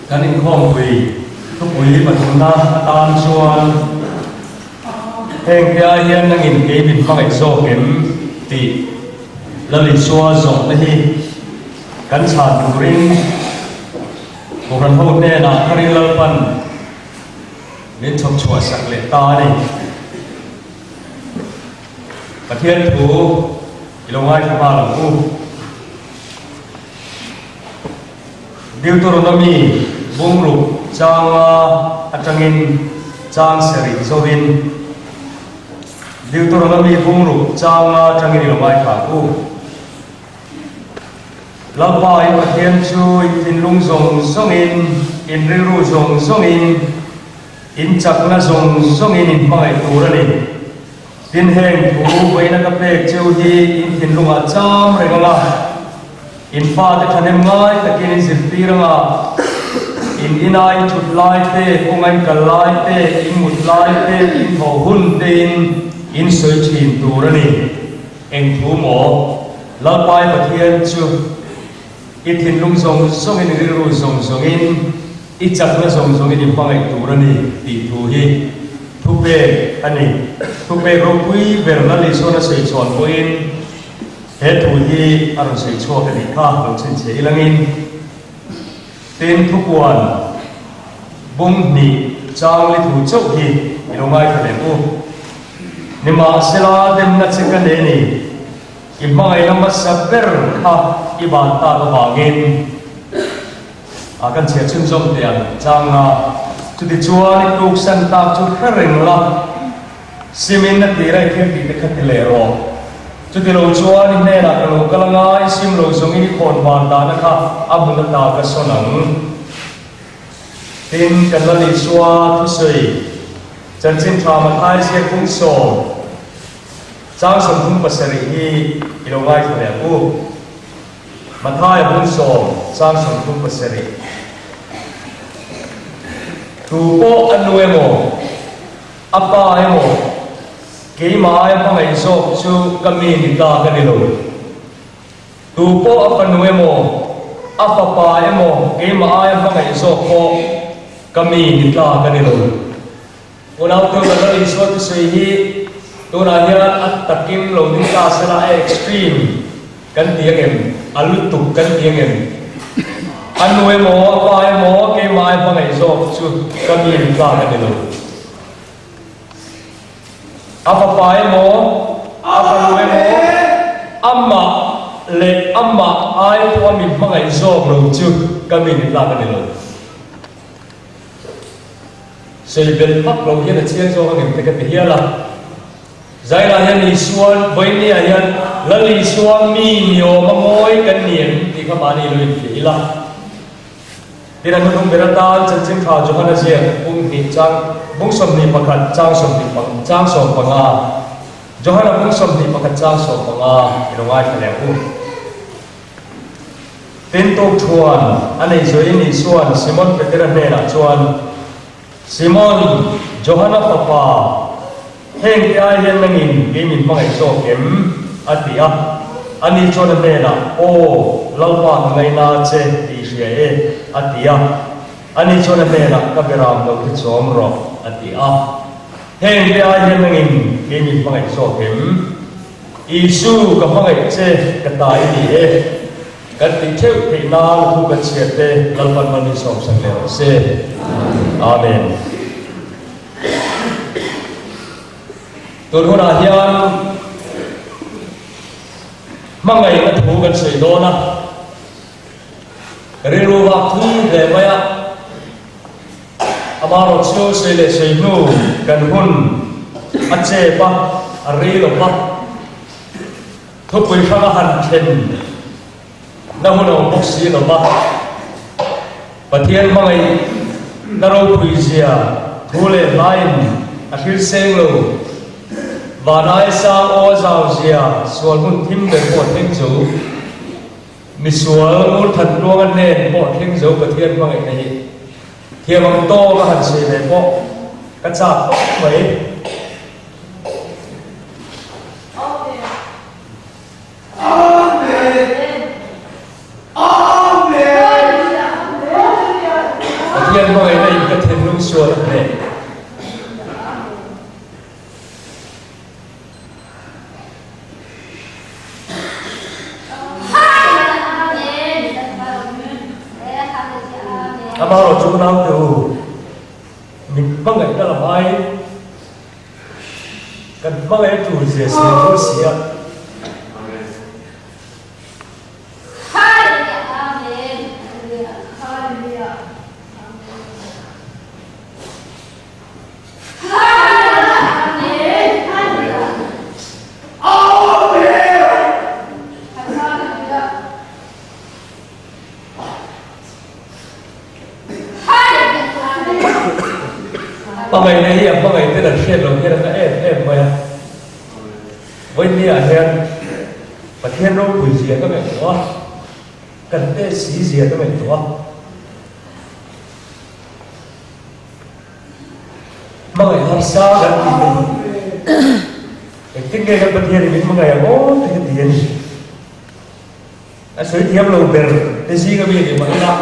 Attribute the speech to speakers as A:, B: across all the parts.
A: Kan inkhawmpui thupui pathumna atan chuan heng te ai hian nangin kei min hmangaih zawk em tih Lal Isua zawhna hi kan chhan turin Kohhran ho hnenah Tharin Lalpan min chhawp chhuah sak leh ta a ni. Pathian thu i lo ngaithla nghal ang u. Deuteronomy bungruk changa atangin chang serih zovin Deuteronomy bungruk changa atangin i lo ngaithla ang u. Lalpa i Pathian chu in thinlung zawng zawngin, in rilru zawng zawngin, in chakna zawng zawngin in hmangaih tur a ni. Tin heng thu vawiina ka pek cheu hi in thinlungah cham reng anga, in fate thahnem ngai takin in zirtir anga, in ina in thut lai te, kawnga in kal lai te, in mut lai te, in thaw hun tein in sawi thin tur a ni. Eng thu maw? Lalpai Pathian chu i thinlung zawng zawngin i rilru zawng zawngin i chakna zawng zawngin i hmangaih tur a ni tih thu hi thupek a ni. Thupek ropui ber Lal Isuan a sawi chhuan pawhin he thu hi a rawn sawi chhuak a nih kha lo chhinchhiah ilangin tin thupuan bung hnih chang li thu chauh hi i lo ngaithla leh u. Nimahsela demna che ka nei ni. I hmangaihna hmasa ber kha i van tak avangin a kan chhiah chhunzawm teh ang chang a. Chutichuan i tluksan tak chu hre reng la, simin a tira i thil tih te kha ti leh rawh. Chutilo chuan i hnenah ka lo kal anga i sim lo zawngin i khawn van dahna kha a hmun ata ka sawn ang. Tin, kan Lal Isua thusawi chanchin tha Mathai ziak 70. Chang 37 hi i lo ngaithla leh ang u. Mathaia bung 10 chang 37. Tu pawh a nu emaw, a pa emaw, keimah aia hmangaih zawk chu ka mi ni ta ka ni lo. Tu pawh a fanu emaw, a fapa emaw, keimah aia hmangaih zawk pawh ka mi ni ta ka ni lo. Unau Teuda Lal Isua thusawi hi tunah hian a takin lo ding ta sela a extreme kan ti angem? A lutuk kan ti angem? A nu emaw a pa emaw keimah ai hmangaih zawk chu ka mi in tlak a ni lo. A fapa emaw a fanu emaw amah leh amah ai pawha min hmangaih zawk lo chu ka mi ni tlak a ni lo. Sawi bel vak lo hian a chiang zawk angem te ka ti hial a. Zainah hian Isuan, vawiinniah hian Lal Isua mi ni awm a mawi kan ni em tih kha mahni lo infiah ila. Tin a hnuhnung ber atan chanchin tha Johana ziak bung hnih chang bung 21 chang 20 chang 15 Johana bung 21 chang 15 i lo ngaithla leh ang u. Tin tuk thuan a nei zuiin Isua'n Simon Petera hnenah chuan, Simon, Johana fapa, heng te ai hian nangin kei min hmangaih zawk em? a ti a. Ani chuan a hnenah, Aw, Lalpa ka ngaina che tih i hria e, a ti a. Ani chuan a hnenah, Ka beram lo te chawm rawh, a ti a. Heng te ai hian nangin kei min hmangaih zawk em? Isu, ka hmangaih che, ka ta i ni e. Kan tih theuh theih nan thu kan chhiar te Lalpan man in sawmsak leh rawh se. Amen. Tun hunah hian hmangaihna thu kan sawi dawn a, rilru vak thui hle mai a, Amaherawhchu sawi leh sawi hnu kan hun a chep a, a rei lo va, thupui hranga han thlen na hun a awm bawk si lo va, Pathian hmangaih na ropui zia thu leh hlain a hril seng lo, van ai sang aw a zau zia sual hmun thim ber pawh a thleng zo. Misual Ngurthan Tluanga hnen pawh thleng zo Pathian hmangaihna hi thiam ang tawk a han sawi ve pawh ka chak khawp mai.
B: Amen. Amen.
A: Amaherawhchu ka naute u, min hmangaihna lam aiin kan hmangaih a tul zia si a tul si a. Hmangaihna hi a hmangaih ten an hriat loh hian a na em em mai a. Vawinia hian Pathian ropui zia ka ngaihtuah a, kan te si zia ka ngaihtuah a. Hmangaih harsa kan tih te hi engtin nge kan Pathian in min hmangaih ang aw te ka ti a ni. A sawi thiam lo ber te zing a mi ni mah ila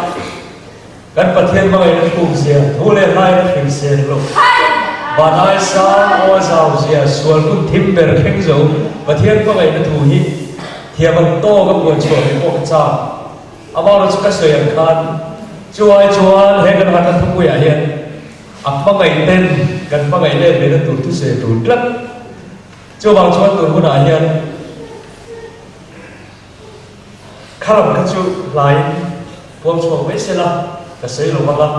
A: kan Pathian hmangaihna thuk zia thu leh hlain a hrilh sel lo. Van ai sang aw a zau zia sual hun thim ber thleng zo Pathian hmangaihna thu hi thiam ang tawk a puan chhuah ve pawh ka chak. Amaherawh chu ka sawi ang khan chu ai chuan he kan harhna thupuiah hian a hmangaih ten kan hmangaih let ve na tur thusawi tur tlat. Chuvang chuan tun hunah hian Khalam kha chu hlaiin puang chhuak mai se la, ka sawi lo vang a.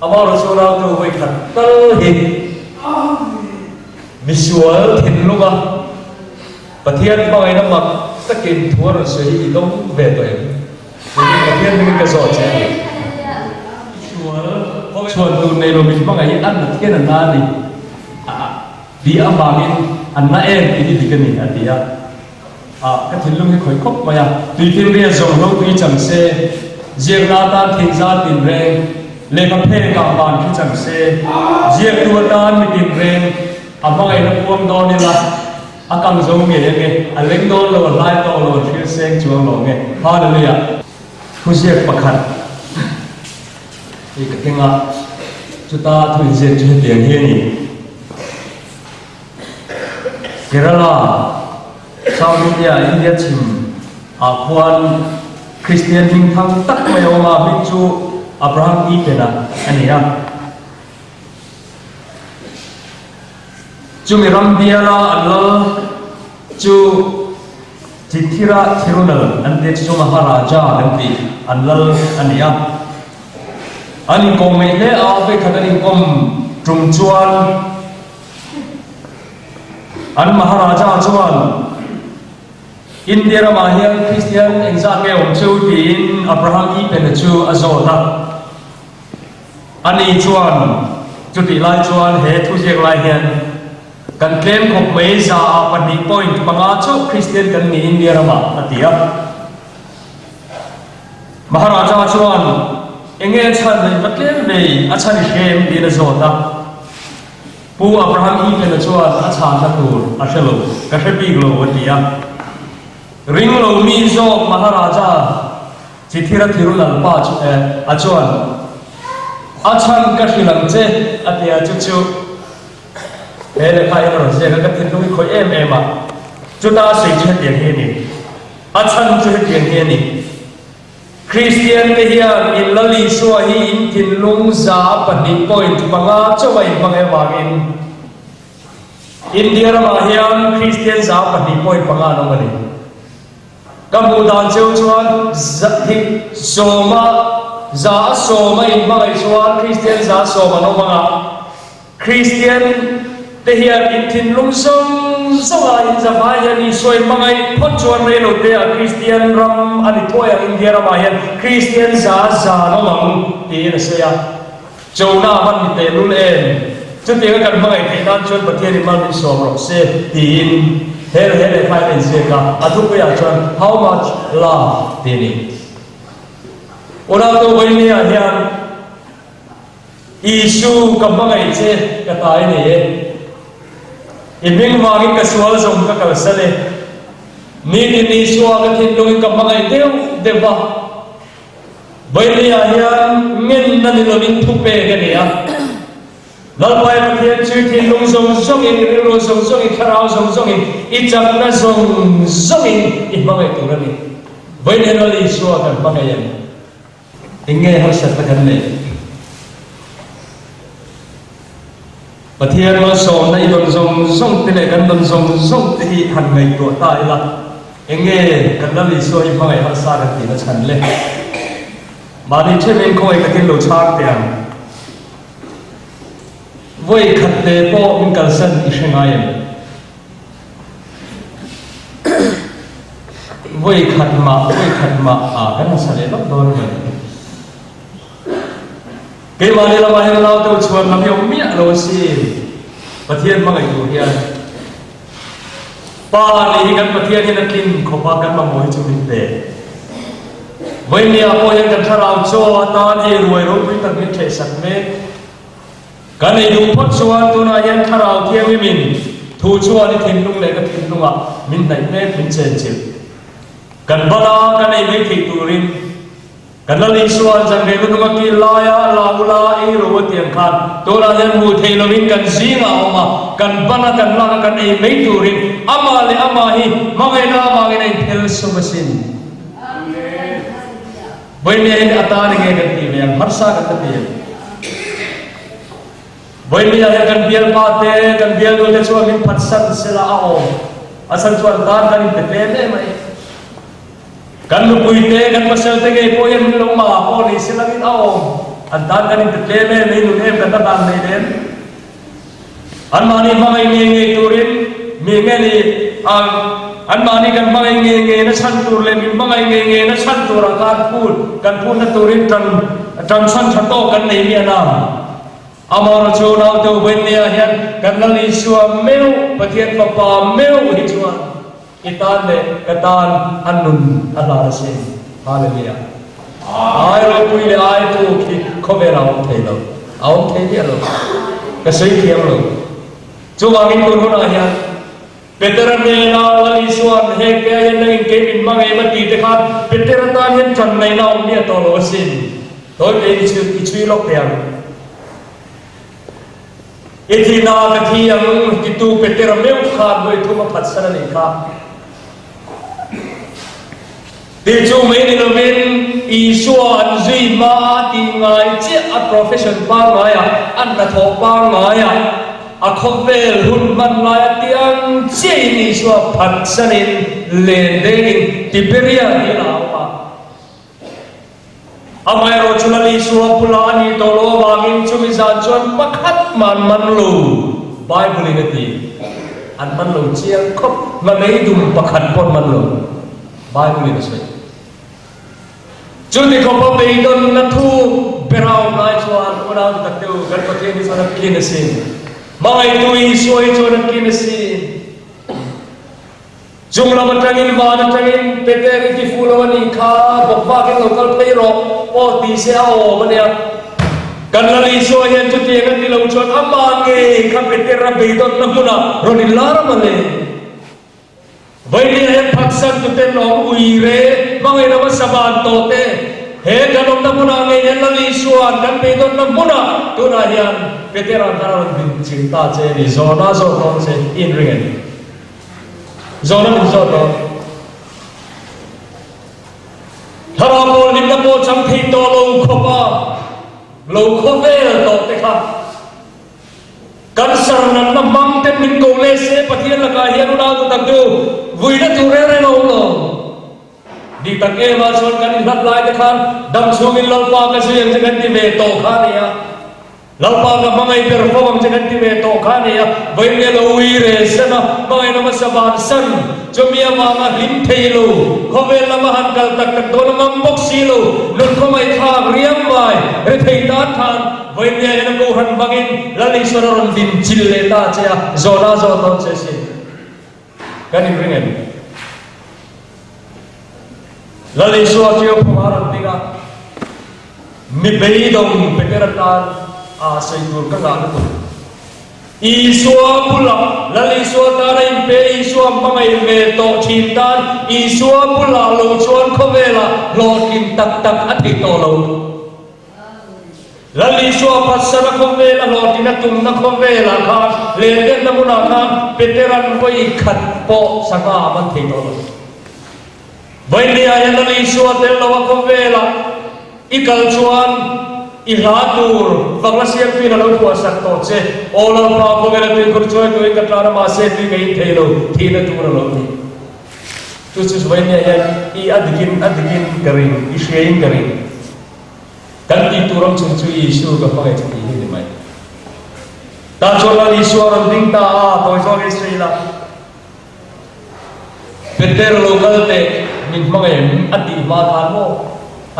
A: Amaherawh chu nautu vawi khat tal hi misual thinlunga Pathian hmangaihna mak takin thu a rawn sawi hi i dawng ve tawh em? Tiin Pathian hmingin ka zawh che a ni. Misual chhuan tur nei lo min hmangaih hi a nat hian a na a ni. Tih avangin an na em tih hi dik a ni, a ti a. Ah, ka thinlung hi khawih khawp mai a. Tui tinriat zawng hlo tui chang se, ziakna atan thingza tinreng, lehkha phek ah van khi chang se, ziaktu atan mi tinreng, a hmangaihna puang dawn ila, a kang zo ngei ange, a leng dawn lo, a hlai tawk lo, a thil seng chuang lo ange. Hallelujah! Thuziak pakhat hi ka keng a, chuta thu inziak chu hetiang hi a ni. Kerala, South India, India chhim ah khuan Kristian hming thang tak mai a awm a, hming chu Abraham Eaton-a a ni a. Chumi ram biala an lal chu Chithira Thirunal an tia chu chu Maharaja kan tih an lal a ni a. An inkawm mai hle a, vawikhat an inkawm tum chuan An Maharaja chuan India ramah hian Kristian engzat nge awm chu tiin Abraham Eapen-a chu a zawt a. Ani chuan chutih lai chuan he thuziak lai hian kan tlem khawp mai za-ah 2.5 chauh Kristian kan ni India ramah a ti a. Maharaja chuan enge a chhan i va tlem ve a chhan i hre em tiin a zawt a. Pu Abraham Eaton-a chuan a chhanna tur a hre lo, ka hre bik lo a ti a. Ring lo mi zawk Maharaja Chithira Thirunalpa chu eh a chuan a chhan ka hrilh ang che a ti a, chu chu he lehkha hian a rawn ziak a, ka thinlung i khawih em em a, chuta a sawi chu hetiang hi a ni. A chhan chu hetiang hi a ni. Kristian te hian in Lal Isua hi in thinlung 2.5 chauh a inhmang avangin India ramah hian Kristian 2.5 an awm a ni. Ka hmuh dan cheu chuan hi sawma za a sawm a inhmangaih chuan Kristian za sawm an awm ang a. Kristian te hian in thinlung zawng zawng ah in zavai hian Isua in hmangaih phawt chuan rei lo te ah Kristian ram a ni thuai ang India ramah hian Kristian za zan awm ang tiin a sawi a. Chona a van ni teh lul em? Chutiang a kan hmangaih theih nan chuan Pathian in mal min sawm rawh se tiin he he lehkha in a inziak a, a thupui ah chuan How much love tih a ni. Unau Vawinia hian Isu ka hmangaih che ka tai nei e. I hming vangin ka sual zawng ka kalsan e. Nitin Isua ka thinlungin ka hmangaih deuh deuh va. Vawinia hian ngenna ni lovin thupek a ni a. Lalpai Pathian chu i thinlung zawng zawngin, i rilru zawng zawngin, thlarau zawng zawngin, i chakna zawng zawngin i hmangaih tur a ni. Vawinia Lal Isua kan hmangaih em? Eng nge harsatna kan neih? Pathian malsawmna i dawn zawng zawng te leh kan dawn zawng zawng te hi han ngaihtuah ta ila, eng nge kan Lal Isua hi hmangaih harsa kan tihna chhan le? Mahni ṭhemin khawngaih takin lo chhang teh ang. Vawi khat te pawh min kalsan i hre ngai em? Vawi khat mah, vawi khat mah ah kan hmasa leh vak dawn a ni. Keimahni lamah hian nau deuh chhuan lam hi awm miah lo asin. Pathian hmangaih tur hian Pa nih hi kan Pathian hian a tlin khawp a, kan mamawh hi chu min pe. Vawinia pawh hian kan thlarau chaw atan hei ruai ropui tak min ṭhehsak mek. Kan ei duh phawt chuan tunah hian thlarau thianghlimin thu chuan i thinlung leh ka thinlungah min hnaih mek, min chenchilh. Kan bana kan ei mai theih turin Kan Lal Isua'n zanriah lutuk a kil laia la ula ei ro a tiang khan tunah hian hmuh theih lovin kan zingah a awm a, kan ban a kan lak a kan ei mai turin amah leh amah hi hmangaihna avangin a inphel sum asin. Vawinia hian a tan enge kan tih ve ang? Harsa kan la ti em? Vawinia hian kan bialpa te, kan bialnu te chuan min phatsan sela a awm. A chhan chuan tan kan inpe tlem em a ni. Kan nupui te, kan pasal te ngei pawh hian min lo mah pawh ni se langin a awm. An tan kan inpe tlem em, ei nun em kan la dan nei lem. Anmahni hmangaih ngei ngei turin mi nge ni ang, anmahni kan hmangaih ngei ngei na chhan tur leh min hmangaih ngei ngei na chhan turah khan phut kan phutna turin tan tan chhan tha tawk kan nei miah na. Amaherawhchu chu naute Ubainnia hian kan Lal Isua meuh, Pathian Fapa meuh hi chuan I tan leh ka tan a nun a hlan asin. Hallelujah. Ai ropui leh ai tu khi khawvel a awm thei lo. A awm thei miah lo. Ka sawi thiam lo. Chuvangin tun hunah hian Petera hnena Lal Isua'n heng te hian nangin kei min hmang em a tih te khan Petera tan hian ṭan ngaihna a awm miah tawh lo asin. Tawi tein i chhui lawk teh ang. I thihna ah ka thi ang titu Petera meuh khan vawi thum a phatsan a nih kha. Ti chu mai ni lovin Isua an zui hma a tih ngai chiah a profession pangngai ah, a hnathawh pangngai ah, a khawvel hun hman lai a tiang chiahin Isua phatsanin len dengin Tiberia hi a awm a. Amaherawh chu Lal Isua bula a nih tawh loh avangin chumi zan chuan pakhat mah an man lo, Bible-in a ti. An man lo chiang khawp, hmanei dum pakhat pawh an man lo, Bible-in a sawi. Chuti khawpa beidawnna thu ber a awm lai chuan unau ni tak deuh kan Pathian hi chuan a tlin asin. Hmangaihtu Isua hi chuan a tlin asin. Chung lam atangin van atangin Peter i ti fuh lo a nih kha, bawk vakin lo kal phei rawh aw ti se a awm a nia. Kan Lal Isua hian chutiang a ti lo chuan amah ngei kha Peter a beidawnna hmunah rawn inlar a mawle. Vawinia hian phatsan tuten lawm ui re hmangaih lama saban tawh te he kan awmna hmunah ngei hian Lal Isua'n kan beidawnna hmunah tunah hian Petera'n khan a rawn din chilh ta che a ni, zawhna zawh dawn che i inring em? Zawhna min zawt dawn. Thlarau pawl hlimna pawh chang thei tawh lo khawp a lo khawvel tawh te kha cancer natna hmang ten min ko leh se Pathian lakah hian unau tu tak chu vuina tur reng reng a awm lo. Dik tak em ah chuan kan inhlat lai te khan dam chhungin Lalpa ka zui ang che kan ti ve tawh kha a ni a. Lalpa ka hmangaih ber fo ang che kan ti ve tawh kha a ni a, vawiin nge lo ui re san a, hmangaih lama sa van san, chumi avanga hlim thei lo, khawvel lama han kal tak tak dawn a ngam bawk si lo, nun khawngaih thlak riang mai, rethei tan khan vawiin nge hian a kohhran hmangin Lal Isua a rawn din chilh leh ta che a, zawhna zawh dawn che sin. Kan inring em? Lal Isua ṭiau phawng a rawn ding a, Mi beidawng Petera tan a sawi tur ka ngah lutuk. Isua bulah Lal Isua tan a inpe, Isua hmangaih ve tawh ṭhin tan Isua bulah lo chuan khawvelah hlawhtlin tak tak a thei tawh lo. Lal Isua phatsana khawvel a hlawhtlin a tumna khawvelah khan lendenna hmunah khan Petera'n vawi khat pawh sangha a man thei tawh lo. Vawinia hian Lal Isua tel lo a khawvelah. I kal chuan i hla tur vangla siamtuin a lo phuahsak tawh che. Aw Lalpa, khawvela tuikhur chuai turin ka tlan a, mahse tui ka in thei lo, thihna tur a lo ni. Chu chu Suvaimia hian i a dikin a dikin ka ring, i hriain ka ring. Kan tih tur awm chhun chu Isu ka hmangaih che tih hi ni mai. Tah chuan Lal Isua a rawn ding ta a, tawi zawk Israel a Peter lo kal teh min hmangaih em a tih hma khan maw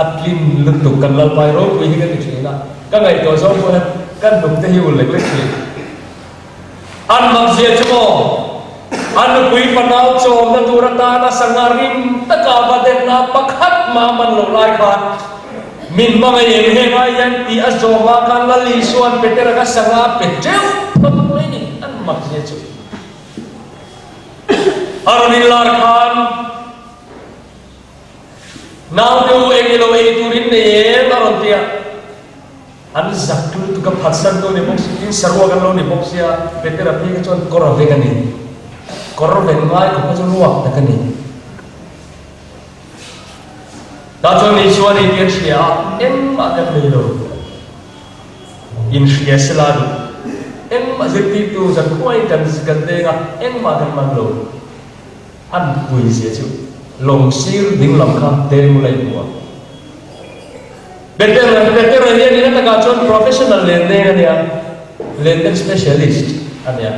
A: a tlin lutuk kan Lalpai ropui hi ka ti thin a, ka ngaihtuah zawng pawh hian ka hnuk te hi ul lek lek thin. An makzia chu maw a nupui fanau chawmna tur atana sangha rim taka va denna pakhat mah man loh lai khan min hmangaih em heng ai hian tih a zawm ah khan Lal Isua'n Petera kha sangha pe teuh phawt mai ni an makzia chu. A rawn inlar khan Naute u eng ilo ei turin nei em a rawn ti a. An zak lutuk a phatsan tu ni bawk si, tin saruak an lo ni bawk sia, Petera phei kha chuan kawr a vek a ni. Kawr vek ngai khawp kha chu ruak tak a ni. Tah chuan Isua ni tih an hria a, engmah kan nei lo. Inhria sela duh. Engmah zirtirtu zan khuai kan kan deng a, engmah kan man lo. An pui zia chu lawng sir ding lam kha deng ula i hmu a. Peter Peter a hian ina takah chuan professional lendeng a nia, lendeng specialist a nia.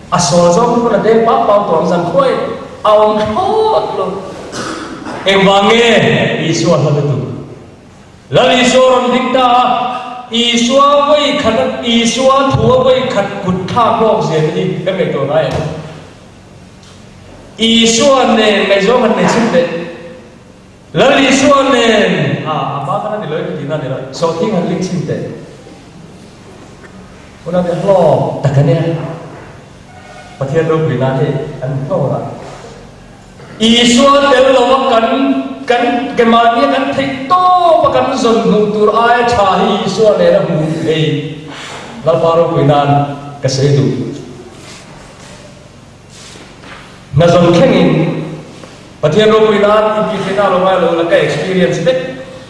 A: A sawl zawng pawn a deng pau pau tawh ang zan khuai a awm thlawt lo. Engvang nge Isua hla lutuk? Lal Isua rawn ding ta a, Isua vawi khat a Isua thu a vawi khat kut thlak lawk zia te hi kan ngaihtuah ngai em? Isua nen ngaihzawng han nei chhun teh. Lal Isua nen a a hma khan a ni lo em tihna a ni lo, sawhthing han ling chhin teh. Huna te hlawk tak a nia. Pathian ropui nan hei an hlawk a. Isua tel lova kan kan ke mahnia kan theih tawp a kan zawn hmuh tur aia tha hi Isua nen a hmuh thei. Lalpa ropui nan ka sawi duh. Hna zawn thlengin Pathian ropui nan intihtheihna a lo ngai lo la ka experience vek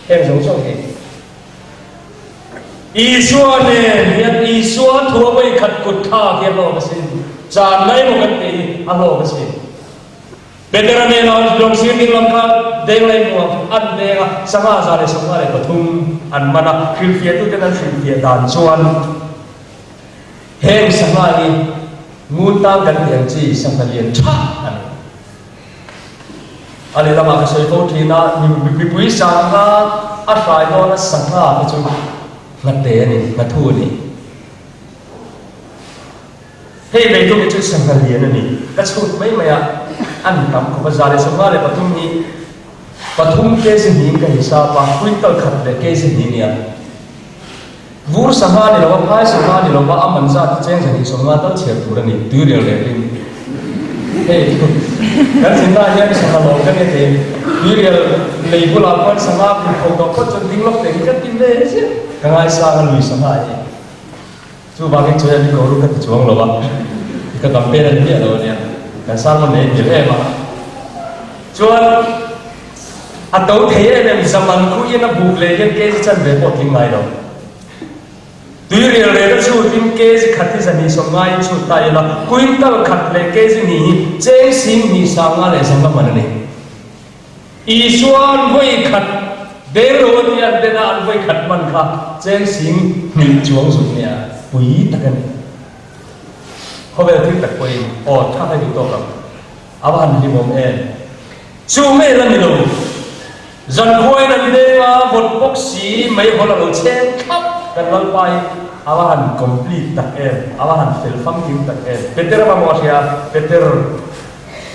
A: heng zawng zawng hi. Isua nen hian Isua thu a vawi khat kut thlak hi a hlawk asin, chan mai maw kan tih hi a hlawk asin. Petera nena lawng sir ding lam kha denglei muang an deng a, 153 an man a, hrilhfiahtuten an hrilhfiah dan chuan, Heng sangha hi ngun tan kan tih ang chi sangha lian tha a ni. A lehlamah ka sawi fo thin a, mipui sangha a hrai dawna sangha te chu nghate a ni, nghathu a ni. Hei veitu hi chu sangha lian a ni. Ka chhut mai mai a, an tam khawp a, 153 hi pathum kg hnih ka hisap a, quintal khat leh kg hnih nia. Vur sangha ni lova, phai sangha ni lova, a man zat hi cheng 250 tal chhiar tur a ni, tui rel rel in. Hei kan zinna hian sangha lawm kan ni thei, tui rel lei bulah khuan sangha pui kho tawh phawt chuan ding lawk teh hi kan ti ve ziah. Ka ngaisang a lui sangha hi. Chuvangin chuan i ko ru ka ti chuang lo a, ka campaign a ni miah lo a nia, kan sermon nei a ni em a. Chuan a to thei em em zaman khu in a buk leh hian kg chan ve pawh tling ngai lo. Tui rial rel a chhut in kg khat hi 250 in chhut ta ila, quintal khat leh kg hnih hi cheng 25,000 leh zanga man a ni. Isua'n vawi khat deng lo a tia an den a, an vawi khat man kha cheng 2000 chuang zuk nia pui tak a ni. Khawvel thil tak pawhin aw tha kai duh tawk ang. A va han hlimawm em? Chu mail a ni lo. Zankhuain an deng a, vawt bawk si, meihawl a lo cheng thlap kan Lalpa hi a va han complete tak em, a va han fel famkim tak em. Peter a mamawh a hria, Peter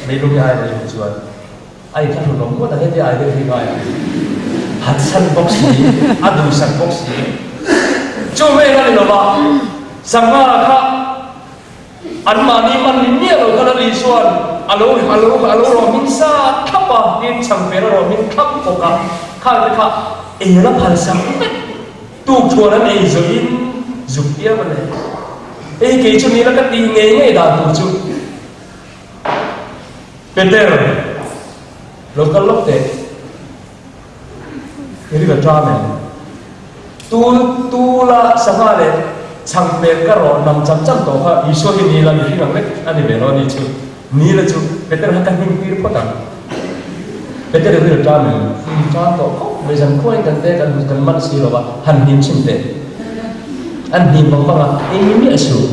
A: meilung hi ai rei hi chuan A inthlahrun awm ngawt ang hetia ai deuh hi ngai ang. Hatsan bawk si, a duhsak bawk si. Chu vel a ni lo va, sangha kha anmahni man ni miah lo khan a li chuan a lo a lo a lo rawh hming sa thlap a, tin changper a rawh hming thlap bawk a, khang te kha el a phal sak vek. Tuk thuan an ei zawhin zuk piang a nei. Hei kei chu nila ka tih ngei ngei dan tur chu. Peter, lo kal lawk teh. I ri ka ṭam em? Tul tula sangha leh chhangpek ka rawh nam cham cham tawh kha Isua hi ni la mihring ang vek a ni ve lo a ni chu. Ni la chu Peter kha ka hnim tir phawt ang. Peter i ril ṭam em? Umm ṭam tawh khawp mai zan khuain kan te kan kan man si lo va, han hnim chhin teh. An hnim vang vang a, ei miah suh.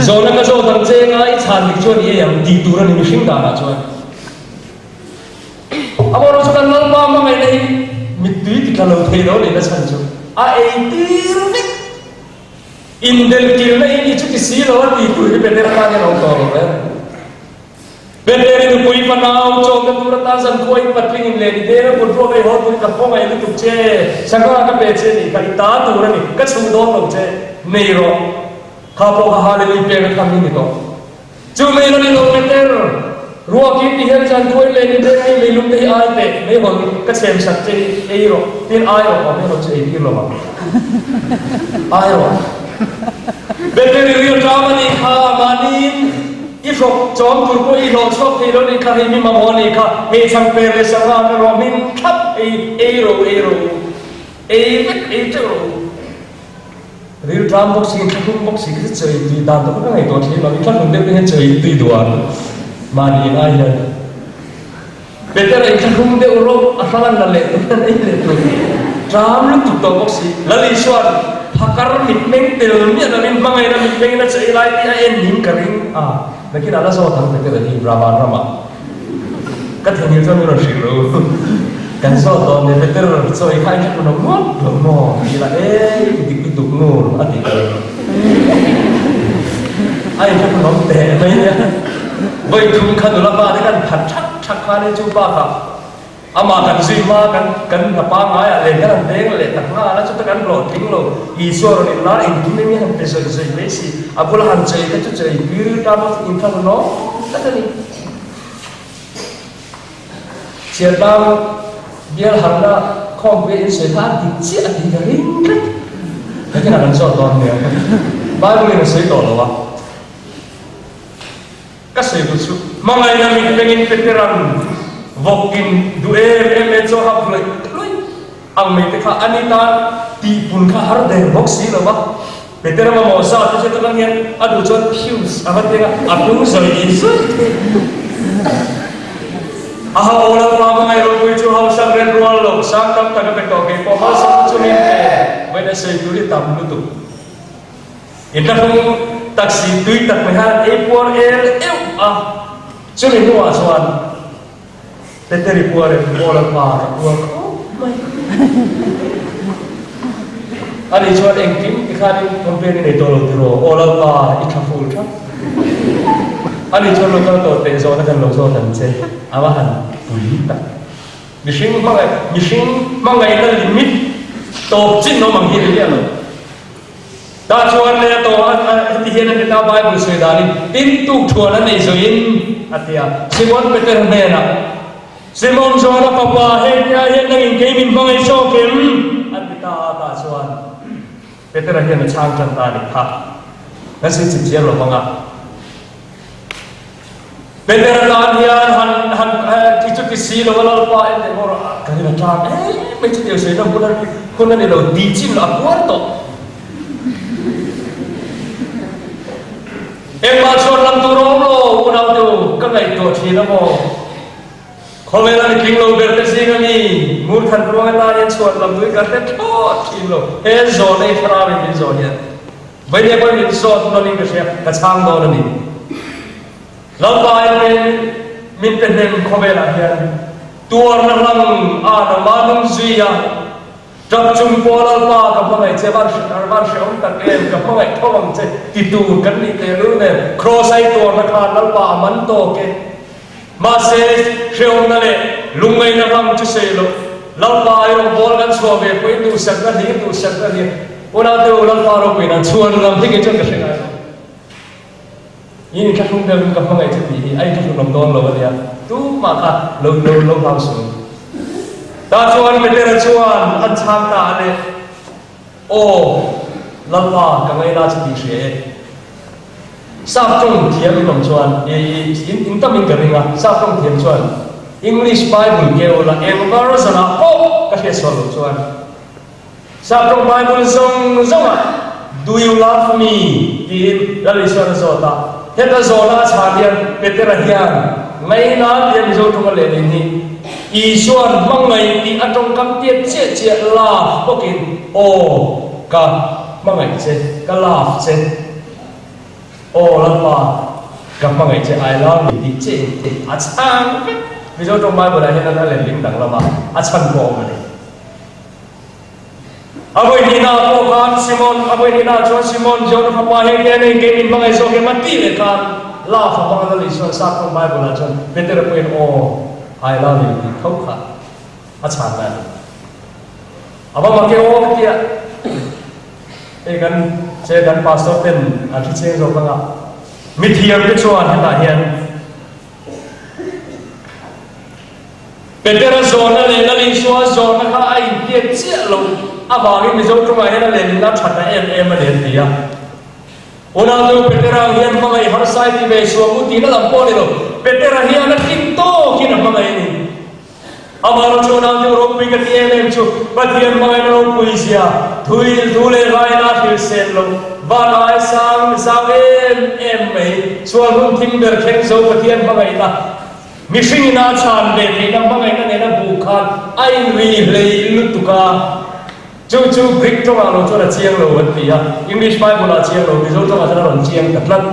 A: Zawhna ka zawt ang che nga i chhan dik chuan i ei ang tih tur a ni mihring danah chuan. Amaherawh chu kan Lalpa hmangaihna hi mittui ti tla lo thei lo nih na chhan chu a ei tir vek. Indelkilna in i chuti si lo a ti tur hi Peter tan hian a awm tawh lo reng. Peter i nupui fanau chawlhna tur atan zankhua in patling in len i deng a kut ruak ei haw turin ka khawngaih lutuk che, sangha ka pe che nih kha i ta tur a ni, ka chhuh dawn lo che, nei rawh. Kha pawh kha Hallelui pek a tham hi ni tawh. Chu mei rawn in lo Peter, ruak in ti hian zankhua in len i deng hei meilum te hi ai teh, meihawl ka chhem sak che hi ei rawh, tin ai rawh aw meihawl chu ei tir lo ang, ai rawh. Peter i rial ṭam a nih kha, mahniin I hrawk chawm tur pawh i hlawh chhuak thei lo nih kha, hei mi mamawh a nih kha, hei chhangper leh sangha ka rawh hmin thlap ei, ei ro ei ro, ei vek ei teuh ro. Ril tlam bawk si, thlahlum bawk si kha chu chawi tui dan tawh kha ka ngaihtuah thin lo, i thlahlum deuh te hian chawi tui duh ang mahni in ai hian. Petera i thlahlum deuh rawh, a hrang an la leh tur hian ei leh tur tlam lutuk tawh bawk si. Lal Isua'n phakar mitmeng tel miah lovin hmangaihna mitmengin a chei lai tih a en ning ka ring a, nakinah la zawt ang Petera hi Ravan ramah ka theihnghilh chuan min rawn hrilh lo. Kan zawt dawn nia Peter chaw i kha i thlahlum lo ngawt lo maw? Ti ila e i dik lutuk ngur a ti ka ring. A inthlahlum awm teh mai nia. Vawi thum kha nula pa te kan phat thak thak kha nia chu bakah amah kan zui hma kan kan hna pangaiah leh kan han deng leh tak nghal a chuta kan hlawhtling lo Isua rawn inlar engkim eng nge han pe zawih zawih mai si a bula han chei kha chu chei tui ta bawk inthlahlun awm tak a ni. Chhiartlang bial harna khawmpui a insawi kha a dik chiah a tih ka ring tlat. Nakinah kan zawt dawn nia. Bible in a sawi tawh lo a. Ka sawi duh chu, hmangaihna mitmengin Petera'n vawkin duh em em e chaw hap luih luih ang mai te kha a ni tan tihpun kha har der bawk si lo va. Petera mamawh zat te chu takang hian a duh chuan fuse a va teng a, a pung zawi zawi thei. A ha aw lalpa hmangaih ropui chu hausak ren rual lo, sang tam tak a pe tawh kei pawh malsawmna chu min pe, vawiin a sawi tur hi tam lutuk. Inthlahrung taxi tui tak mai hian ei puar el euh a, chumi hnuah chuan Peteri puar em aw lalpa ka puar khawp mai. Ani chuan engkim tikhanin complain i nei tawh lo tiraw aw lalpa i tha ful thap. Ani chuan lo kal tawh teh zawhna kan lo zawt ang che a va han pui tak. Mihring hmangaih mihring hmangaihna limit tawp chin awm ang hi ni miah lo. Tah chuan leh a tawh a, heti hian a ti ta, Bible sawi danin, Tin tuk thuan a nei zawhin, a ti a. Simon Peter hnenah, Simon Jona fapa, hengte ah hian nangin kei min hmangaih zawk em? a ti ta a. Tah chuan Petera hian a chhang tan ta a ni kha. Kan sawi chip chiar lo vang a. Petera tan hian han han ti chu ti si lo a Lalpa en teh maw rawh kan in a tan em mai chutiang sawi na hun a hun a ni lo tih chin a puar tawh. Engmah chuan lam tur a awm lo unau te u ka ngaihtuah thin a maw. Khawvel a mitling lo ber te zing a mi Murthan ruang atan hian chhuat lam tui ka hre thlawt thin lo he zawn ei thlarau in min zawn hian. Vawihnih pawhin min zawt nawn in ka hria, ka chhang dawn a ni. Lalpa in min pe hnem khawvelah hian tuarna hlang a nama nung zui a, tap chung pawh Lalpa ka hmangaih che, van van hrehawm tak em, ka hmangaih tho ang che ti tur kan nih tehlul nen Kraws a i tuarna khan Lalpa a man tawk e. Mahse, hrehawmna leh lungngaihna hlang chu sei loh, Lalpa i rawngbâwl kan chhuah ve pawhin duhsakna hlir duhsakna hlir. Unaute u, Lalpa ropuiin an chhuan lam hi kei chuan ka hre ngai lo. In inthlahrung deuhin ka hmangaih chu tih hi a inthlahrun awm dawn lo a nia, tumah kha lo lo lo hlau suh. Tah chuan Petera chuan an chhang ta a le, Aw, Lalpa, ka ngaina chu tih hria e. Sap tawng thiam in awm chuan i in in tam in ka ring a, sap tawng thiam chuan English Bible keu la eng version ah pawh ka hriat sual loh chuan. Saptawng Bible zawng zawngah Do you love me? tiin Lal Isuan a zawt a. Heta zawhna a chhan hian Petera hian ngaina tia Mizo tawnga lehlin hi Isuan hmangaih tih a tawngkam tiat chiah chiah love bawkin Aw ka hmangaih che, ka love che. Aw Lalpa, ka hmangaih che I love you tih chiah in a chhang vek. Mizo tawng Bible ah hian a letling danglam a, a chhan pawh a awm a ni. A vawi hnihnaah pawh khan Simon, a vawi hnihnaah chuan Simon, Jona fapa heng te a nei kei min hmangaih zawk em a tih leh khan love a hmang a Lal Isua'n Saptawng Bible ah chuan Petera pawhin aw I love you tih tho kha a chhan na a ni. A va mak e aw ka tia. Hei kan che kan pastor ten an hre chiang zawk anga mithiam te chuan hetah hian Petera zawhna leh Lal Isua zawhna kha a inhriat chiah lo avangin Mizo tawngah hian a lehlin a that a em em a ni an ti a. Unautu Petera ang hian hmangaih harsa i ti ve suam u tihna lam pawh a ni lo. Petera hian a tling tawkin a hmangaih a ni. Amaherawhchu unautu ropui ka ti em em chu Pathian hmangaihna ropui zia thui thu leh hlaina a hrilh sen lo. Van ai sang zau em em mai chhuan hun thim ber thleng zo Pathian hmangaihna Mihring ina a chhan ve theihna hmangaihna nena bu khan a inri hlei lutuk a, chu chu Greek tawngah lo chuan a chiang lo an ti a, English Bible-ah a chiang lo, Mizo tawngah chuan a rawn chiang ta tlat.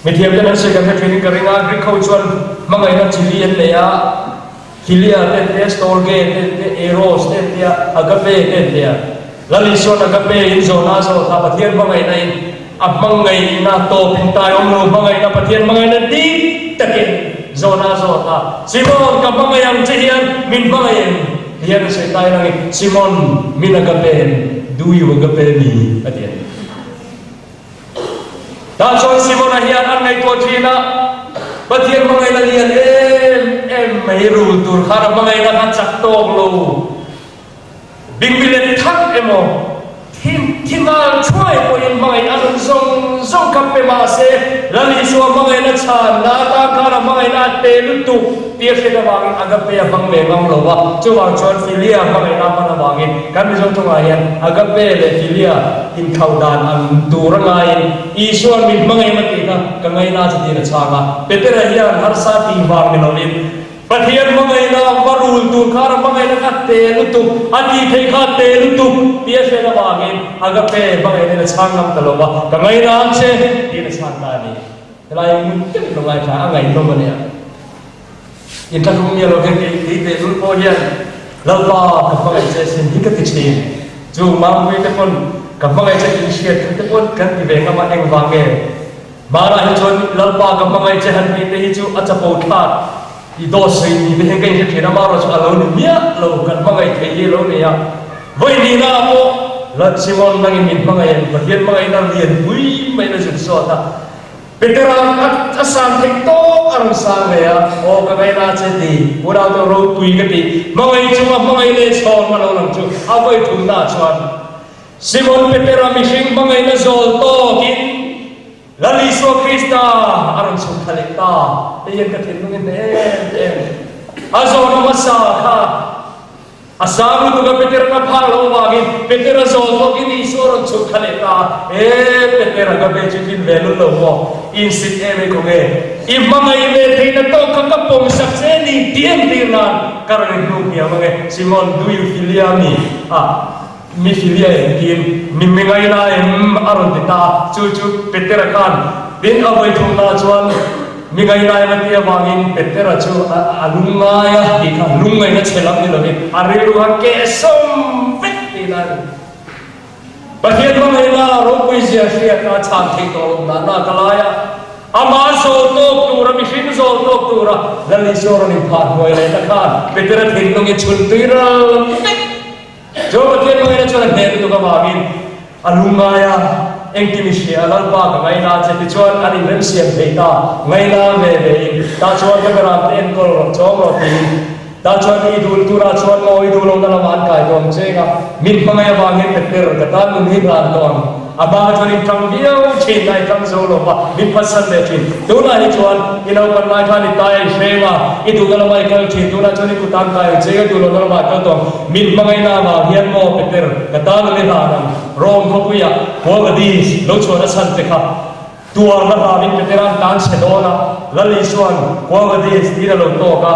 A: Mithiam ten an sawi kan hre thin in ka ring a, Greek ho chuan hmangaihna chili an nei a, Philia te an ti a, Storge te an ti a, Eros te an ti a, Agape te an ti a. Lal Isua'n Agape in zawhna a zawh kha Pathian hmangaihna in A hmangaihna tawp in tai awm lo, hmangaihna Pathian hmangaihna dik takin zawhna a zawt a, Simon, ka hmangaih ang che hian min hmangaih em? Hian a sawi tai lang i, Simon, min agape em? Do you agape me? a ti a ni. Tah chuan Simona hian an ngaihtuah thin a, Pathian hmangaihna lian em em mai rul tur khan a hmangaihna kha chak tawk lo. Bingbilet thak emaw, thi thi nghal thuai pawhin hmangaih a nun zawng zawng kha pe mah se, Lal Isua hmangaihna chhan na atan khan a hmangaihna a te lutuk tih a hriat avangin Agape a hmang ve ngam lo va. Chuvang chuan Philia hmangaihna a hman avangin kan Mizo tawngah hian Agape leh Philia inkhauh dan ang tur a ngaiin Isua'n min hmangaih ma tih kha ka ngaina che tiin a chhang a. Petera hian harsa tih vang ni lovin, Pathian hmangaihna va rul tur khan a hmangaihna kha te lutuk, a tih theih kha te lutuk tih a hriat avangin agape hmangaihna in a chhang ngam ta lo va, ka ngaina ang che tiin a chhang ta a ni. Helai ngun deuhin lo ngaithla a ngaihnawm a nia. Inthlahrung miah lo hian kei kei tehlul pawh hian Lalpa ka hmangaih che sin hi ka ti thin. Chu Mangpui te pawn ka hmangaih che tih hriat kha te pawn kan ti ve ngam a engvang nge? Hmanah hi chuan Lalpa ka hmangaih che han tih te hi chu a chapo thlak i dawt sawi tih te hian ka inhre thin a, amaherawh chu a lo ni miah lo, kan hmangaih theih hi a lo nei a. Vawihnihna ah pawh Lal Simon nangin min hmangaih em? Pathian hmangaihna lian pui maiin a zuk zawt a, Petera a sang theih tawk a rawn sang ve a, Aw ka ngaihna che ti, unau te ropui ka ti, hmangaih chunga hmangaih leh chhawn a lo lang chu a vawi thumna ah chuan Simon Petera mihring hmangaihna zawl tawkin Lal Isua Krista a rawn chhuk thla leh ta. Hei hian ka thinlung in hneh em em. A zawhna hmasa kha a sang lutuk a Petera ka phak loh avangin Petera zawl tawkin Isua a rawn chhuk thla leh ta. E Petera ka ve chu tlin ve lul lo maw? Insit em ei kawng e. I hmangaih ve theihna tawk kha ka pawm sak che ni tih entir nan ka rawn inhnuk hniam ang e. Simon, do you philia me? A. Mi filia engtin mi mingai la em a rawn ti ta a, chu chu Petera khan tin a vawi thumna chuan mi ngai lai em a tih avangin Petera chu a lungngai a tih kha lungngaihna chhe lam ni lovin a rilru kha keh sawm vek tihna a ni. Pathian hmangaihna ropui zia hriat a chhan theih tawh loh nana ka lai a, amah zawl tawk tura mihring zawl tawk tura Lal Isua rawn inphah hnuai leh ta khan Petera thinlung i chhun tui ral vek. Chu Pathian hmangaihna chuan a hneh lutuk avangin a lungngai a, engkim i hria a, Lalpa ka ngaina che tichuan an inremsiam thei ta, ngaina ve ve in, tah chuan ka berah te enkawl rawh, chawm rawh tiin, tah chuan i dul turah chuan maw i duh lohna lamah an kai tawh ang che nga, min hmangaih avangin Peter ka tan nun hi hlan tawh ang. A hma chuan in tang viau thin a, i tang zo lo va, min phatsan leh thin. Tunah hi chuan i naupan lai khan i tai a i hreng a, i duhna lamah i kal thin. Tunah chuan i kut an kai ang che, i duh lohna lamah i kal tawh ang. Min hmangaihna avang hian maw Peter, ka tan a ni hlan ang. Rome khawpuiah Quo Vadis lo chhuahna chhan te kha tuarna hlauhin Petera'n tan chhe dawn a, Lal Isua'n Quo Vadis tiin a lo tawk a.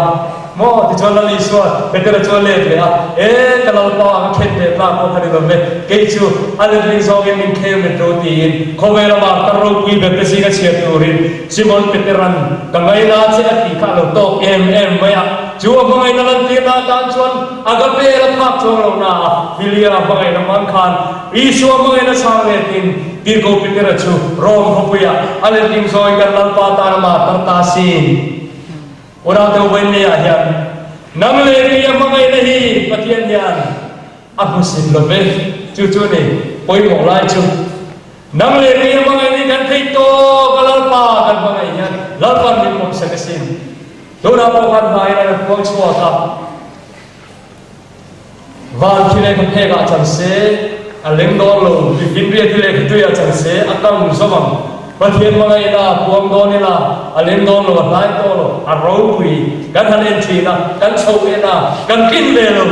A: Maw? Tichuan Lal Isua, Petera chu a let leh a, E, ka Lalpa, ka khen leh tlak pawh kha ni lo ve, kei chu a letling zawngin min khel met ro tiin khawvel amah tar ropui ber te zinga chhiar turin Simon Petera'n ka ngaina che a tih kha a lo tawk em em mai a. Chu a hmangaihna lantirna atan chuan agape la phak chuang lo na a, Philia hmangaihna hmang khan Isua hmangaihna chhang letin Tirhkoh Petera chu Rome khawpuiah a letling zawngin kan Lalpa tan amah tar ta sin. Unau deuh vawiin ah hian nang leh kei a hmangaihna hi Pathian hian a hmusit lo ve. Chu chu ni pawimawh lai chu. Nang leh kei a hmangaihna hi kan theih tawk a Lalpa kan hmangaih hian Lalpa'n min pawmsak asin. Tunah pawh khan hmaiin a rawn puang chhuak a. Van thi leh khaphek ah chan se, a leng dawn lo, Mipinria thi leh khatui ah chan se, a kang zawm ang. Pathian hmangaihna puang dawn ila, a leng dawn lo, a hnai tawh lo, a ropui. Kan han en thin a, kan chho en a, kan tlin ve lo.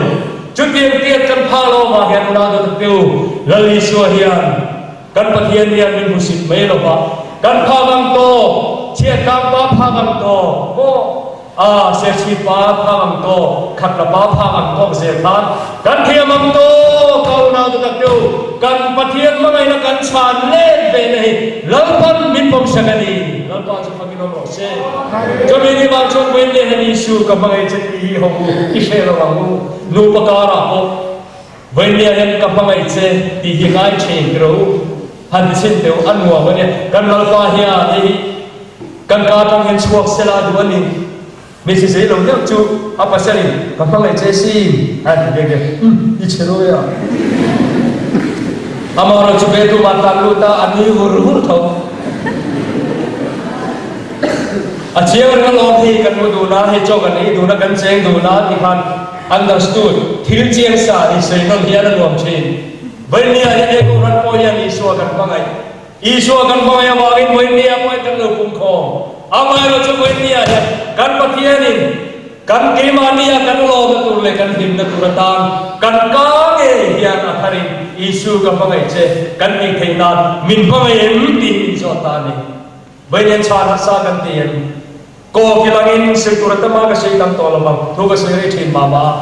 A: Chutiang tiat kan phah lo avang hian unau dawt te u, Lal Isua hian kan Pathian hian min hmusit mai lo va, kan phak ang tawk, chhiattlang pa phak ang tawk maw? A, Serchhip pa phak ang tawk, Khatla pa phak ang tawk zel khan kan thiam ang tawk a unau te tak deuh kan Pathian hmangaihna kan chhan let ve na hi Lalpan min pawmsak a ni. Lalpa chu fakin awm rawh se. Chumi ni vang chuan vawiin leh hian Isu ka hmangaih che tih hi hawng u, i hre lo ang u. Nupa karah pawh vawiin leh hian ka hmangaih che tih hi ngai thin tiro u. Han ti chhin teh u, a nuam a nia. Kan Lalpa hian hei hi Kan ka atang hian chhuak sela a duh a ni. Hmeichhe zei lo deuh chu a pasalin ka hmangaih che sin a ti bek e. Umm, i chhe lawi a. Amaherawhchu chu bedroom ah tlan lut a, a nui hur hur tho. A chiang reng alawm hei kan mu dun a, hei chaw kan ei dun a, kan cheng dun a ti khan understood, thil chiang sa hi sawi nawn hian a nuam thin. Vainia hian he Kohhran pawh hian Isua kan hmangaih. Isua kan hmangaih avangin vawinia pawhin kan lo pumkhawm. Amaherawhchu vawinia hian kan Pathianin kan keimahnia kan lawmna tur leh kan hlimna tur atan kan ka ngei hian a tharin Isu ka hmangaih che kan tih theih nan min hmangaih em tih min zawt ta a ni. Vawinia chhan harsa kan ti em? Kaw kilangin sawi tur a tam a, ka sawi tam tawh lo vang, thu ka sawi rei thin mah mah a.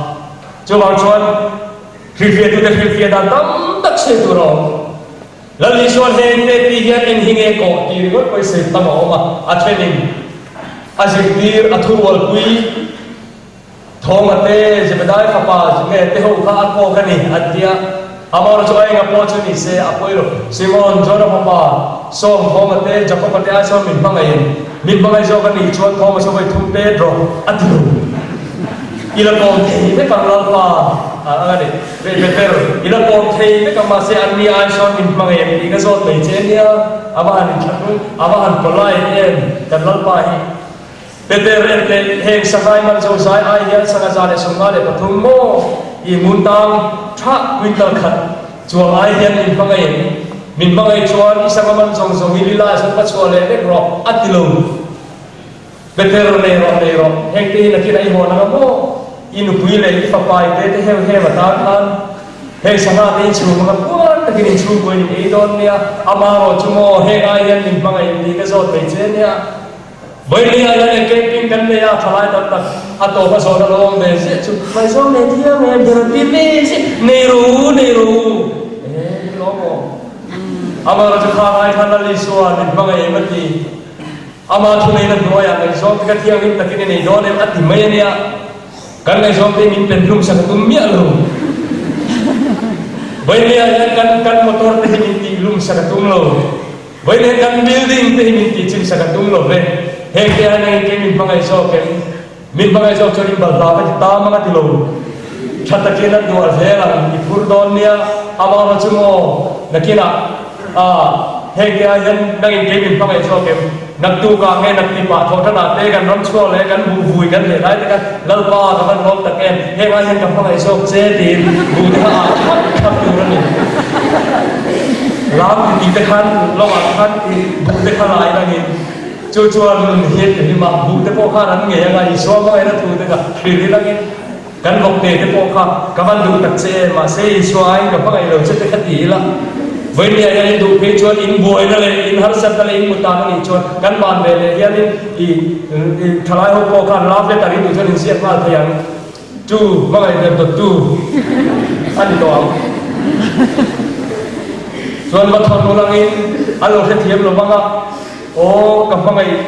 A: Chuvang chuan hrilhfiahtute hrilhfiah dan tam tak sawi tur a awm. Lal Isua heng te tih hian eng hi nge kawh tih ringawt pawhin sawi tam a awm a, a thenin a zirtir a thurualpui Thawma te, Zebedai fapa nge te ho kha a kawk a ni an ti a, amaherawhchu a enga pawh chu ni se a pawi lo. Simon, Jona fapa, Sawm, Thawma te, Jakoba te ai chuan min hmangaih em? Min hmangaih zawk a nih chuan Thawma chu vawi thum Pedro a ti lo. I la kawm thei vek ang Lalpa a ang a ni. Peter, i la kawm thei vek ang mahse an ni ai sawn min hmangaih em tih ka zawt mai che nia, a va han inthlahrung, a va han polite em kan Lalpa hi. Peter, enteh, heng sangai man zo zai ai hian sanga 153 maw i ngun tang tha quintal khat chuang ai hian min hmangaih em? Min hmangaih chuan i sanga man zawng zawng hi lila ah sawn va chhuah leh vek rawh a ti lo. Peter, Nei rawh, nei rawh, heng te hi nakin a i hawn anga maw? I nupui leh i fapa i te te heu heu a tan khan heng sangha te hi chhum anga puar takin in chhungkaw in in ei dawn nia, ama rawh chu maw heng ai hian min hmangaih tih ka zawt mai che nia. Vawinia hian eng camping kan nei a, thalai tam tak a tawp a zawhna lo awm ve ziah chu ngaihzawng nei thiang em ber an ti ve ziah, nei rawh u, nei rawh u, eh i lawm awm. Ama rawh chu kha ngai khan Lal Isua min hmangaih em a ti. Ama thuneihna hnuaiah ngaihzawng te kha thianghlim takin i nei dawn em a ti mai a nia. Kan ngaihzawng te min pen hlum sak a tum miah lo. Vawinia hian kan kan motor te hi min tih hlum sak a tum lo. Vawinia kan building te hi min tih chim sak a tum lo ve. Heng te hian engin ke min hmangaih zawk em? Min hmangaih zawk chuan in balhla ka ti tam ang a ti lo. Tha takin an duah zel ang, i phur dawn nia, amaherawh chu maw nakinah ah heng te ah hian nangin kei min hmangaih zawk em? Naktukah nge naktipah thawhtanah te kan ram chhuak leh kan buh vui kan leh lai te khan Lalpa ka van lawm tak em, heng ah hian ka hmangaih zawk che tiin buh te kha ah thap thap tur a ni. Lam ti ti te khan lawngah khan i buh te kha lai langin chu chuan nun hi a ti hlim a, buh te pawh khan an ngei anga Isua hmangaihna thu te kha hrilh i langin kan vawkte te pawh kha ka van duh tak che em, mahse Isua aiin ka hmangaih lo che te kha ti ila. Vawinia hian in duh phei chuan in buaina leh in harsatna leh in mutan a nih chuan kan van ve leh hianin i thalai ho pawh khan love letter in duh chuan in ziak nghal thei ang. Tu hmangaih ber dawttu a ni tawh ang. Chuan va thawn ul angin a lo hrethiam lo vang a, Aw ka hmangaih,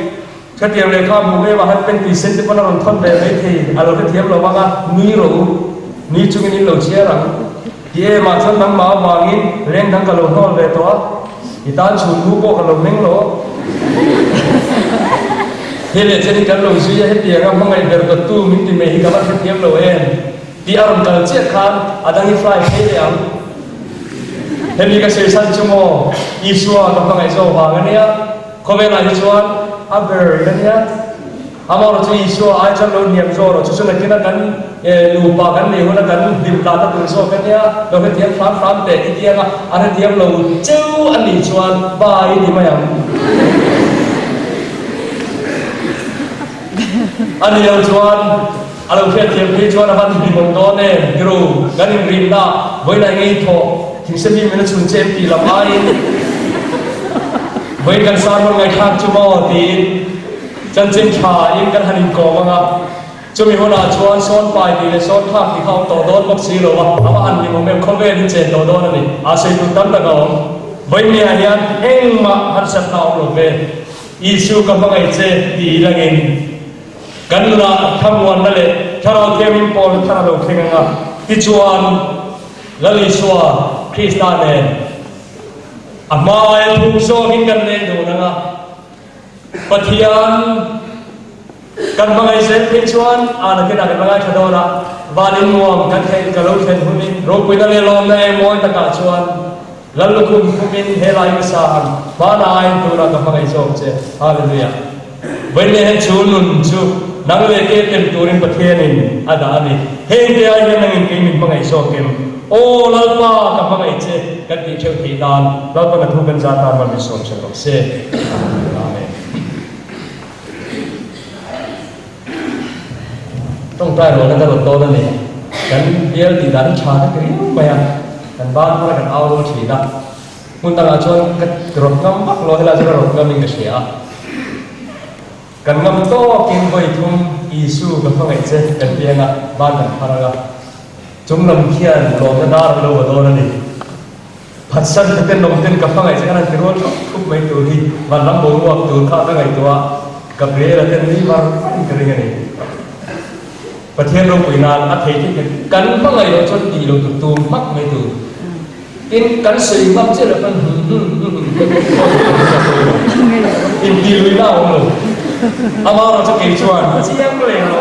A: khatiang lehkha hmuh em a han pen tui sen te pawn a rawn thawn ve mai thei, a lo hrethiam lo vang a, nui rawh u, nui chungin in lo chhiar ang. Ti em ah chuan nangmah avangin leng dang ka lo hnawl ve tawh a, i tan chhun nu pawh ka lo meng lo. Hei leh chenin kan lo zui a, hetianga hmangaih ber dawttu min ti mai hi ka va hrethiam lo em? Tih a rawn kal chiah khan a dang i fly phei leh ang. Hemi ka sawi chhan chu maw Isua ka hmangaih zawk vang a nia, khawvelah hi chuan a ber a nia. Amaherawh chu Isua ai chuan lo hniam zawk rawh, chu chu nakina kan nupa kan neih huna kan hlim hlahna tur zawk a nia, lo hrethiam hram hram teh i ti anga a hrethiam lo cheu a nih chuan bye i ti mai ang. A ni lo chuan a lo hriatthiam phei chuan a van hlimawm dawn em tiru, kan inrinna vawiin ngei thawh thingse mi min a chhun che em tih lam aiin vawiin kan sermon ngaihthlak chu maw tiin Chanchin tha in kan han inkawm ang a, chumi hunah chuan sawn pai tih leh sawn thlak tih kha awm tawh dawn bawk si lo a, a va han hlimawm em, khawvel in chen tawh dawn a ni, aa sawi tur tam tak a awm. Vawinia hian engmah harsatna a awm lo ve, Isu ka hmangaih che ti i langin kan nunah thlamuanna leh Thlarau Thianghlim pawlna thar a lo thleng ang a, tichuan Lal Isua Krista nen a hmaia thuk zawkin kan leng dawn ang a. Pathian kan hmangaih zel phei chuan ana te kan hmangai tha dawn a, van in nuam kan theih ka lo thlen hun in ropuina leh lawmna eng mawi takah chuan Lal lukhum khum in he lai ka sa ang hmana aiin tunah ka hmangaih zawk che. Hallelujah. Vawiin he chu nun chu nang leh ke tem turin Pathian in a dah a ni. Heng te ai hian nangin kei min hmangaih zawk em? Aw Lalpa ka hmangaih che kan tih theuh theih nan Lalpan a thu kan zah tan mal min sawm hreh rawh se. Amen. Tawngtai rawhna ka rawn dawn a ni. Kan bial tih dan hi tha ka ti riau mai a, kan ban hmana kan au rual thin a. Hmun dangah chuan ka rawn ngam vak lo, helai chu ka rawn ngamin ka hria a. Kan ngam tawkin vawi thum Isu ka hmangaih che kan piang a, ban kan phar ang a. Chung lam khian lawmna dar an lo va dawn a ni. Phatsan te ten awm ten ka hmangaih che kan han ti rual thup thup mai tur hi vanram boruak tur kha ka ngaihtuah a, Gabriela ten ni var varin ka ring a ni. Pathian ropui nan a thei thei kan hmangaih loh chuan tih loh tur tum hmak mai tur. Tin, kan sawi hmak chiah loh khan hum hum hum hum te pawh sawi tur hi a sawi lo. Intih luihna a awm lo. Amaherawhchu kei chuan chiang leh lo.